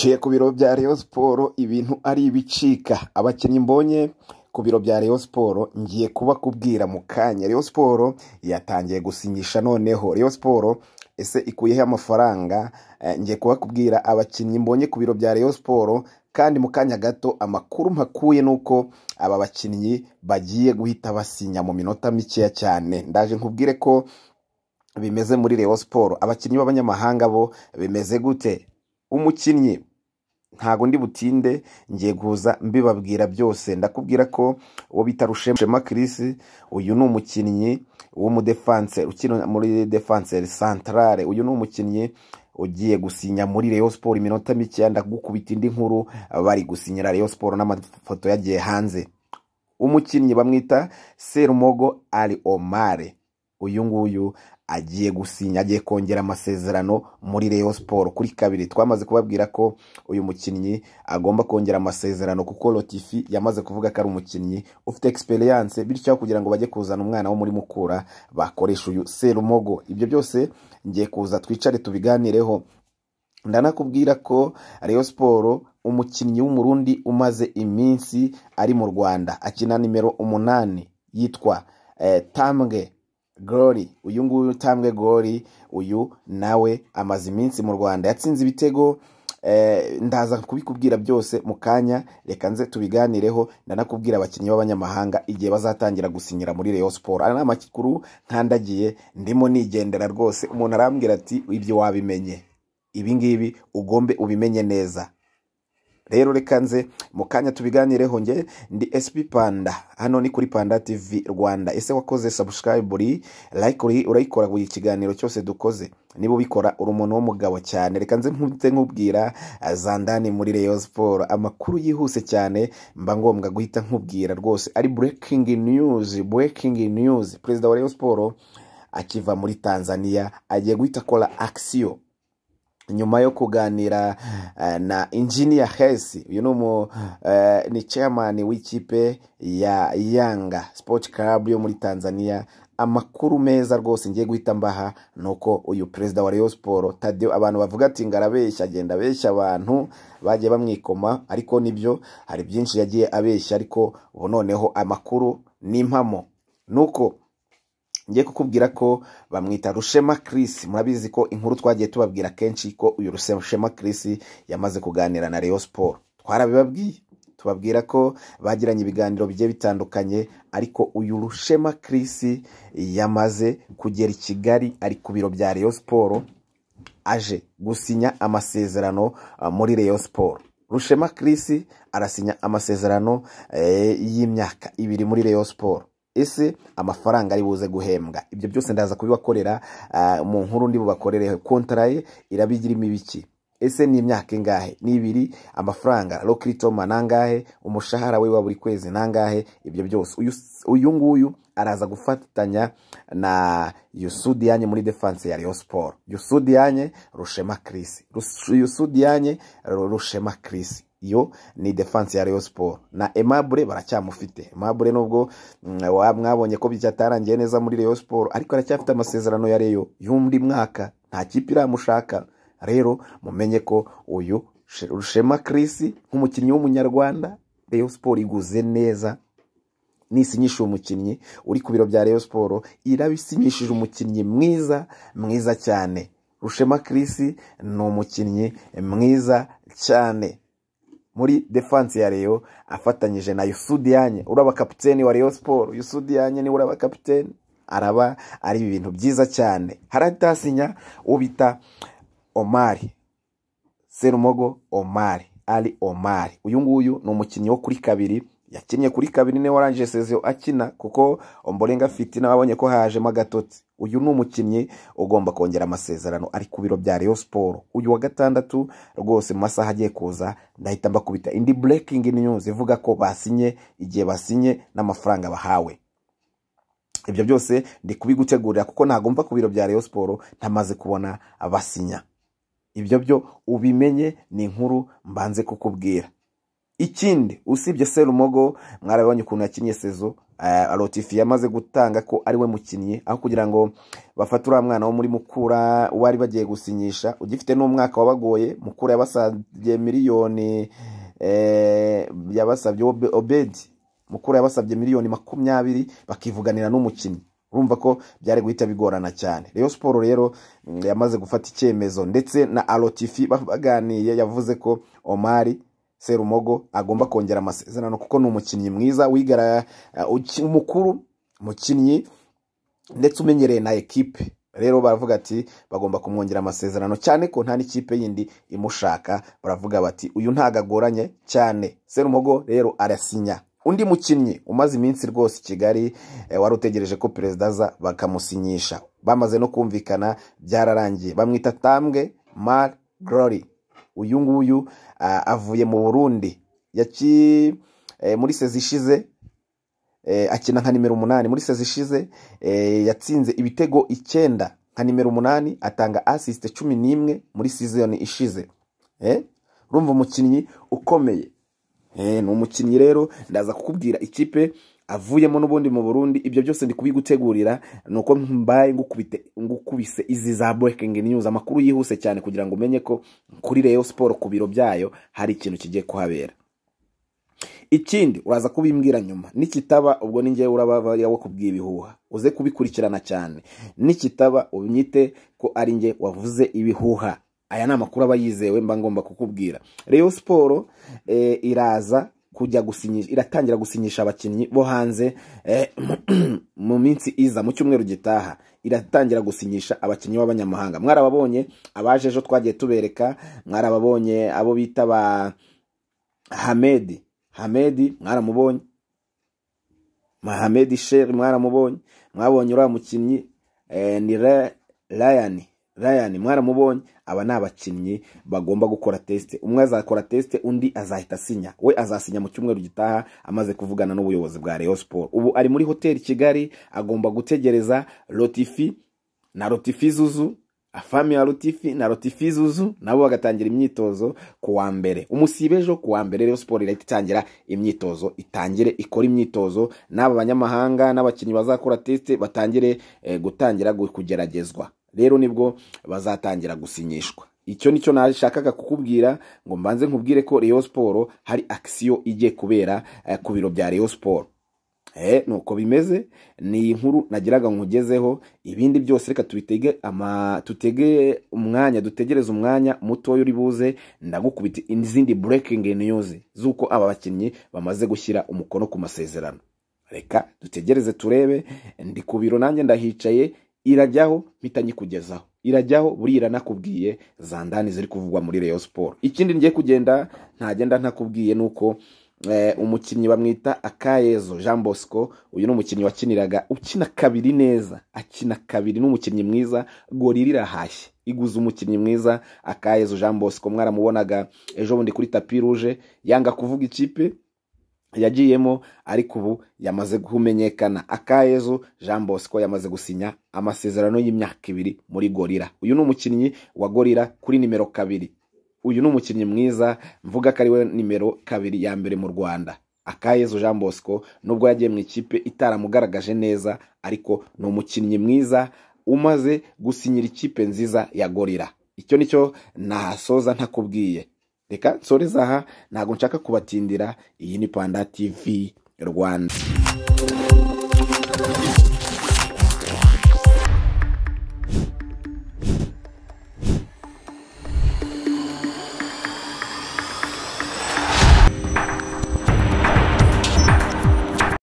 Nciye ku biro bya Rayon Sports ibintu ari ibicika. Abakinnyi mbonye ku biro bya Rayon Sports ngiye kubakubwira mu kanya. Rayon Sports yatangiye gusinyisha noneho. Rayon Sports ese ikuyeho amafaranga? Ngiye kubakubwira abakinnyi mbonye ku biro bya Rayon Sports, kandi mu kanya gato amakuru mpakuye nuko aba bakinnyi bagiye guhita basinya mu minota mikeya cyane. Ndaje nkubwire ko bimeze muri Rayon Sports. Abakinnyi b'abanyamahanga bo bimeze gute? Umukinnyi ntago ndi butinde, ngiye guza mbibabwira byose. Ndakubwira ko uwo bita Rushema Chris, uyu ni umukinnyi w'umudefanse ukina muri defense centrale. Uyu ni umukinnyi ugiye gusinya muri Rayon Sports iminota mike. Ndagukubita indi nkuru, bari gusinyira Rayon Sports n'amafoto yagiye hanze. Umukinnyi bamwita Serumogo Ali Omar, uyu nguyu agiye gusinya, agiye kongera amasezerano muri Rayon Sports kuri kabiri. Twamaze kubabwira ko uyu mukinnyi agomba kongera amasezerano kuko Lotfi yamaze kuvuga ko ari umukinnyi ufite experience, bityo kugira ngo bajye kuzana umwana wo muri Mukura bakoresha uyu Serumogo. Ibyo byose ngiye kuza twicare tubiganireho. Ndanakubwira ko Rayon Sports umukinnyi w'Umurundi umaze iminsi ari mu Rwanda akina nimero 8 yitwa Tambwe Glory. Uyu nguyu Tambwe Glory, uyu nawe amaze iminsi mu Rwanda, yatsinze ibitego. Ndaza kubikubwira byose mu kanya, reka nze tubiganireho. Ndanakubwira abakinnyi b'abanyamahanga igihe bazatangira gusinyira muri Rayon Sports. Aya ni amakuru nkandagiye ndimo nigendera rwose. Umuntu arambwira ati ibyo wabimenye, ibi ngibi ugombe ubimenye neza. Rero reka nze mu kanya tubiganireho. Nge ndi SP Panda, hano ni kuri Panda TV Rwanda. Ese wakoze subscribe, like, urayikora buri kiganiro cyose dukoze? Niba ubikora uri umuntu w'umugabo cyane. Reka nze nkubwira zandani muri Rayon Sports, amakuru yihuse cyane mba ngombwa guhita nkubwira rwose, ari breaking news, breaking news. Perezida wa Rayon Sports akiva muri Tanzania agiye guhita akora action nyuma yo kuganira na Engineer Hersi. Uyu ni chairman w'ikipe ya Yanga Sport Club yo muri Tanzania. Amakuru meza rwose ngiye guhita mbaha nuko uyu perezida wa Rayon Sports Tadeo, abantu bavuga ati ngarabeshya, agenda abeshya abantu bagiye bamwikoma, ariko nibyo hari byinshi yagiye abeshya, ariko ubu noneho amakuru ni impamo. Nuko ngiye kukubwira ko bamwita Rushema Chris. Murabizi ko inkuru twagiye tubabwira kenshi ko uyu Rushema Chris yamaze kuganira na Rayon Sports. Twarabibabwiye, tubabwira ko bagiranye ibiganiro bigiye bitandukanye, ariko uyu Rushema Chris yamaze kugera i Kigali, ari ku biro bya Rayon Sports aje gusinya amasezerano muri Rayon Sports. Rushema Chris arasinya amasezerano y'imyaka 2 muri Rayon Sports. Ese amafaranga ari buze guhembwa? Ibyo byose ndaza kubibakorera mu nkuru ndi bubakorere. Kontra ye irabigira imibiki. Ese ni imyaka ingahe? Ni 2. Amafaranga Lokritoma nangahe? Umushahara we wa buri kwezi nangahe? Ibyo byose uyu nguyu araza gufatanya na Youssou Diagne muri defense ya Rayon Sports. Youssou Diagne, Rushema Chris, Youssou Diagne, Rushema Chris, iyo ni defense ya Rayon Sports. Na Aimable baracyamufite. Aimable nubwo mwabonye ko byatarangiye neza muri Rayon Sports, ariko aracyafite amasezerano ya Rayon y'undi mwaka, nta kipe iramushaka. Rero mumenye ko uyu Rushema Chris nk'umukinnyi w'Umunyarwanda Rayon Sports iguze neza. Nisinyisha umukinnyi uri ku biro bya Rayon Sports, irabisinyishije umukinnyi mwiza mwiza cyane. Rushema Chris ni umukinnyi mwiza cyane muri defense ya Rayon, afatanyije na Youssou Diagne uraba kapiteni wa Rayon Sports. Youssou Diagne ni uraba kapiteni, araba ari ibintu byiza cyane. Haratasinya ubita Omari Serumogo Omar Ali Omar. Uyu nguyu ni umukinnyi wo kuri kabiri, yakinnye kuri kabiri ne warangije saison akina, kuko Ombolenga Fitina wabonye ko hajemo agatotsi. Uyu ni umukinnyi ugomba kongera amasezerano, ari ku biro bya Rayon Sports. Uyu wa gatandatu rwose mu masaha agiye kuza ndahita mbakubita indi breaking news ivuga ko basinye, igihe basinye n'amafaranga bahawe. Ibyo byose ndi kubigutegurira kuko ntagomba ku biro bya Rayon Sports ntamaze kubona abasinya. Ibyo byo ubimenye, ni inkuru mbanze kukubwira. Ikindi usibye Serumogo, mwarabonye ukuntu yakinnye saison. Rotifi yamaze gutanga ko ari we mukinnyi, aho kugira ngo bafate uriya mwana wo muri Mukura wari bagiye gusinyisha ugifite n'umwaka wabagoye. Mukura yabasabye miliyoni, yabasabye Obedi, Mukura yabasabye miliyoni 20 bakivuganira n'umukinnyi. Urumva ko byari guhita bigorana cyane. Rayon Sport rero yamaze gufata icyemezo, ndetse na Arotifi baganiye yavuze ko Omari Serumogo agomba kongera amasezerano kuko ni umukinnyi mwiza wigara mukuru, mukinnyi ndetse umenyereye na ekipe. Rero baravuga ati bagomba kumwongera amasezerano, cyane ko nta n'ikipe yindi imushaka. Baravuga bati uyu ntago agoranye cyane. Serumogo rero arasinya. Undi mukinnyi umaze iminsi rwose i Kigali, wari utegereje ko perezida aza bakamusinyisha, bamaze no kumvikana, byararangiye, bamwita Tambwe Mar Glory. Uyu nguyu avuye mu Burundi, yaki muri saison ishize akina nka nimero 8. Muri saison ishize yatsinze ibitego 9 nka nimero 8, atanga assist 11 muri season ishize. Urumva umukinnyi ukomeye. Ni umukinnyi rero ndaza kukubwira ikipe avuyemo n'ubundi mu Burundi. Ibyo byose ndi kubigutegurira, nuko mbaye ngukubise izi za breaking news, amakuru yihuse cyane, kugira ngo umenye ko kuri Rayon Sport ku biro byayo hari ikintu kigiye kuhabera. Ikindi uraza kubimbwira nyuma nikitaba, ubwo ni njyewe uraba wakubwiye ibihuha, uze kubikurikirana cyane. Nikitaba unyite ko ari njye wavuze ibihuha. Aya ni amakuru aba yizewe mba ngomba kukubwira. Rayon Sport iraza kujya gusinyisha, iratangira gusinyisha abakinnyi bo hanze mu minsi iza. Mu cyumweru gitaha iratangira gusinyisha abakinnyi b'abanyamahanga. Mwarababonye abaje ejo twagiye tubereka, mwarababonye abo bita ba Hamedi. Hamedi mwaramubonye, Mohamed Sheri mwaramubonye, mwabonye uriya mukinnyi ni Ryan, Ryan mwaramubonye. Aba ni abakinnyi bagomba gukora test. Umwe azakora test, undi azahita asinya. We azasinya mu cyumweru gitaha amaze kuvugana n'ubuyobozi bwa Rayon Sport. Ubu ari muri hoteli Kigali, agomba gutegereza Rotifi na Rotifi Zuzu, afami ya Rotifi na Rotifi Zuzu, nabo bagatangira imyitozo ku wa mbere. Umusibe ejo ku wa mbere Rayon Sport irahita itangira imyitozo, itangire ikora imyitozo n'aba banyamahanga n'abakinnyi bazakora test batangire gutangira kugeragezwa. Rero nibwo bazatangira gusinyishwa. Icyo nicyo nashakaga kukubwira, ngo mbanze nkubwire ko Rayon Sport hari action igiye kubera ku biro bya Rayon Sport. Nuko bimeze, ni inkuru nagiraga nkugezeho. Ibindi byose reka tubitege ama tutege umwanya, dutegereze umwanya mutoya uri buze, ndagukubita izindi breaking news z'uko aba bakinnyi bamaze gushyira umukono ku masezerano. Reka dutegereze turebe. Ndi ku biro nanjye ndahicaye, irajyaho mpita nyikugezaho, irajyaho buriya nakubwiye za ndani ziri kuvugwa muri Rayon Sport. Ikindi ngiye kugenda ntagenda ntakubwiye nuko umukinnyi bamwita Akayezo Jean Bosco. Uyu ni umukinnyi wakiniraga, ukina kabiri neza, akina kabiri, n'umukinnyi mwiza. Gorilla irahashye iguza umukinnyi mwiza Akayezo Jean Bosco. Mwaramubonaga ejo bundi kuri tapis rouge, yanga kuvuga ikipe yagiyemo, ariko ubu yamaze kumenyekana. Akayezo Jean Bosco yamaze gusinya amasezerano y'imyaka 2 muri Gorilla. Uyu ni umukinnyi wa Gorilla kuri nimero 2. Uyu ni umukinnyi mwiza, mvuga ko ari we nimero 2 ya mbere mu Rwanda. Akayezo Jean Bosco, nubwo yagiye mu ikipe itaramugaragaje neza, ariko ni umukinnyi mwiza umaze gusinyira ikipe nziza ya Gorilla. Icyo nicyo nasoza ntakubwiye. Reka nsoreze aha, ntabwo nshaka kubatindira. Iyi ni Panda TV Rwanda.